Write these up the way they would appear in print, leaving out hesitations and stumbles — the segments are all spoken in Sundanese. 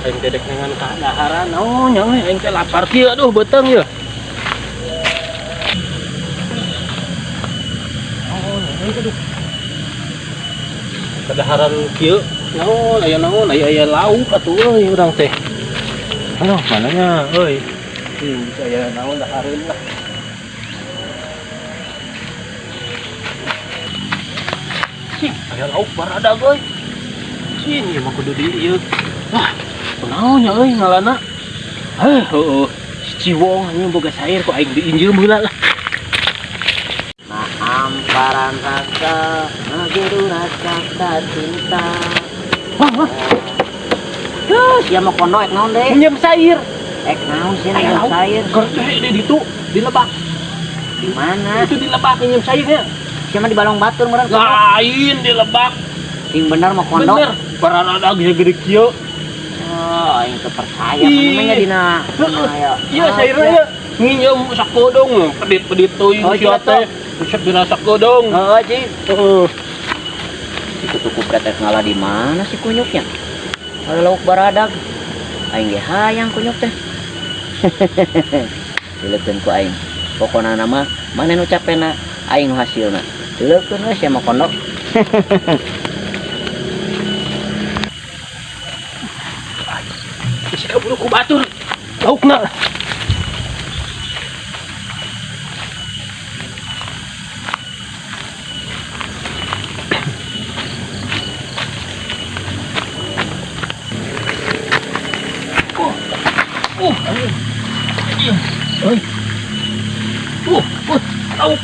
Aing teh dek nengan kadaharan naon nya euy, aing teh lapar kieu aduh beuteung ieu. Naon nya euy aduh. Kadaharan kieu naon aya naon aya aya lauk atuh euy urang teh. Aduh mananya euy. Bisa aya naon dahareun lah. Cing, aya lauk baradag euy. Cing, ieu mah kudu di ieu. Wah, kunaon nya euy ngalana? Heuh, heueuh. Si Ciwong anjing boga sair ku aing diinjeum heula lah. Hamparan rasa, ngageru rasa cinta. Wah, wah, Duh, sia mah kondo ek naon deui? minjem sair. Ek naon sia Aya minjem lauk. sair? Gede di ditu, di lebak. Di mana? Itu di lebak minjem sairnya. Sia mah di Balong Batur meureun. Lain di lebak. Sing bener mah kondo. Bener. Baradag segede kieu. Oh, aing teu percaya Ih. mana nya dina. Heeh. Aya. Iya, sairna ya. Nginjem sakodong, pedit-pedit teuing Oh, sia iya, teh. Buset dina sakodong. Heeh, cing. Heeh. Itu tuh kupret ek ngalah di mana sih kunyuknya? Ada lauk baradag. Aing ge hayang kunyuk teh. Dileukeun ku aing. Pokona nama mana nu capena aing nu hasilna. Dileukeun we sia mah kondo. Geus kaburu ku batur. Laukna. Oh. Oh, anjing. Anjing. Oi. Lauk.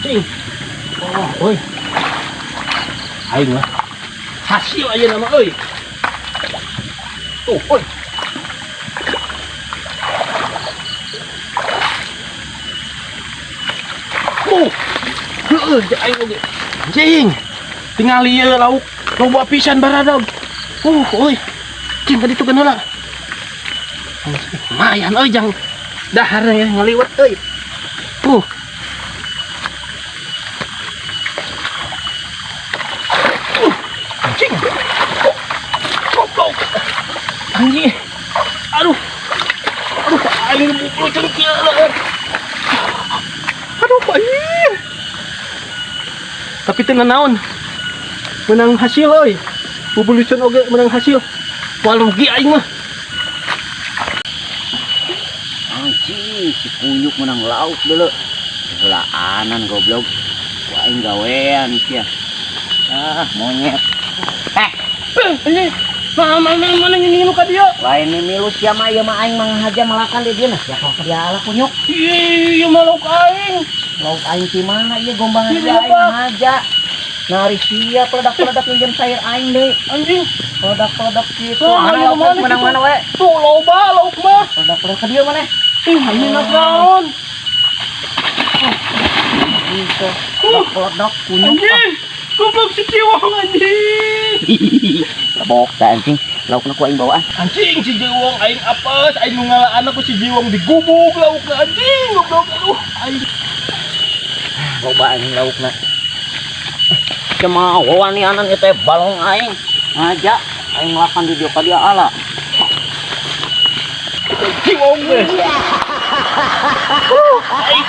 Cing. Oh, oi. Aing mah. Hasil aja nama euy. Tuh, oi. Oh. Heueuh, aing oge. Anjing. Tingali ieu lauk loba pisan baradag. Oi. Cing ka ditu kan heula. Lumayan euy jang dahar ya ngaliwet euy. Anjing. Goblok. Anjing. Aduh. Aduh, aing bubur cengkil. Aduh, anjing. Tapi teu naon. Menang hasil euy. Bubulucun oge menang hasil. Moal rugi aing mah. Anjing, si kunyuk menang lauk dulu. Heulaanan goblok. Wah, aing gawean sia. Ah, monyet. Eh, Anjing. Nah, mana mana ini nu ka dieu? Lain milu sia mah ieu mah aing manghaja malakan di dieu nah. Sia kok dia ala kunyuk. Ih, ieu mah lauk aing. Lauk aing di mana ieu gombangan Di dia aing lebak. ngahaja. Nari sia peledak-peledak minjem sayur aing deui. Anjing. Peledak-peledak kitu. Wah, Mana aing lauk mana menang kitu? mana we? Tuh loba lauk mah. Peledak-peledak ka dieu maneh? Ih, anjing naon? Gitu. Peledak-peledak kunyuk. Anjing. Goblok si Ciwong anjing. Lebok teh anjing. Laukna ku aing bawaan. Anjing si Ciwong aing apes, aing nu ngalaan aku si Ciwong digubuk laukna anjing goblok aduh aing. Loba anjing laukna. Cuma wanianan ieu teh balong aing. Ngaja aing ngelakan di dieu ka dia ala. Ciwong we. Aing.